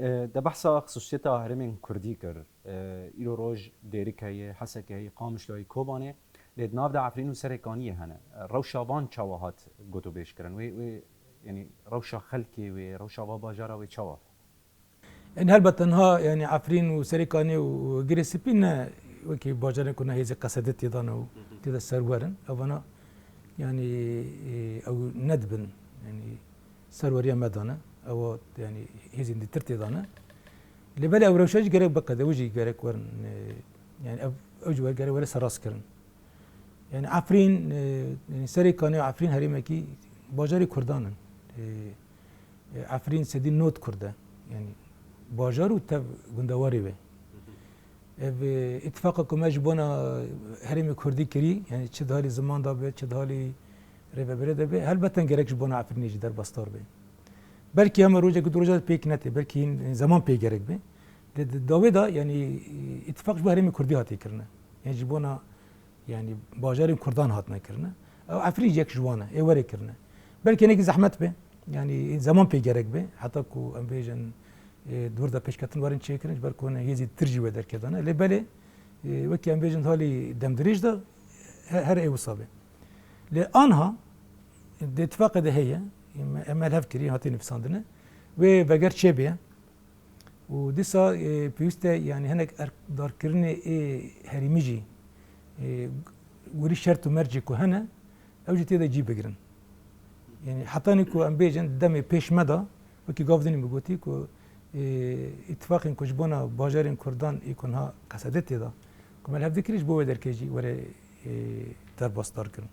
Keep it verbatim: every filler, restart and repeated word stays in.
E, Te behsa xisûsiyeta herêmên Kurdî kir. E, Îro roj Dêrike ye, Heseke ye, Qamişlo ye, Kobanê. Lê di nav de Efrîn û Serêkaniyê hene. E, rewşa van çawa hat gotûbêj kirin? Wê, wê, yanî rewşa xelkê wê, rewşa va bajara wê çawa? Yani helbet tenha yani Efrîn û Serêkanî û Girê Spî ne wekî bajarên ku ne hêzê Qesedê tê de ne û tê de serwer in. Evana yani e, ew nedibin yani serweriya me de ne. Ew yani hêzên dîtir tê de ne. Lê belê ew rewşa jî gerek biqede, ew jî gerek werin e, yani ev, ew jî gerek were serrast kirin. Yani Efrîn, e, yani Serêkanî û Efrîn herêmekî bajarê Kurdan in. E, e, Efrîn sedî nod Kurd e. Yani bajar û tev gundewarê ve. Ev e, îtifaqa ku me ji bona herêmê Kurdî kirî, yani çi di halî ziman de be, çi di halî rêvebirê de be, helbeten gerek ji bona Efrînê jî derbasdar be. Belkî hema rojek du roja pêk netê, belkî hîn zeman pê gerek be. Lê di dawê de yani îtifaq ji bo herêmê Kurdî hatiye kirine. Yani ji bona yani bajarên Kurdan hatine kirine. Ew Efrîn yek ji wan e, ê were kirine. Belkî hinekî zehmet be, yani zeman pê gerek be, heta ku em bêjin e, di wir de pêşketin werin çêkirin, ji ber ku hûn hêzî tir jî wê derketane. Lê belê e, wekî em bêjin di halî demdirêj de he- her ê wisa be. Lê anha di îtifaqê de heye, em, em li hev kirî, hatî nivîsandine, wê veger çêbêye. Û dîsa e, pêwîst e, yani hinek erkdarkirinê ê herêmî jî e, werî şert û mercê ku hene, ew jî tê de cî bigirin. Yani hetanî ku em bêjin demê pêş me de, wekî gav dinî min gotî ku e, îtifaqên ku ji bona bajarên Kurdan ê ku niha Qesedê tê de, ku me li hev dikirî ji bo wê derkê jî were e, derbasdar kirin.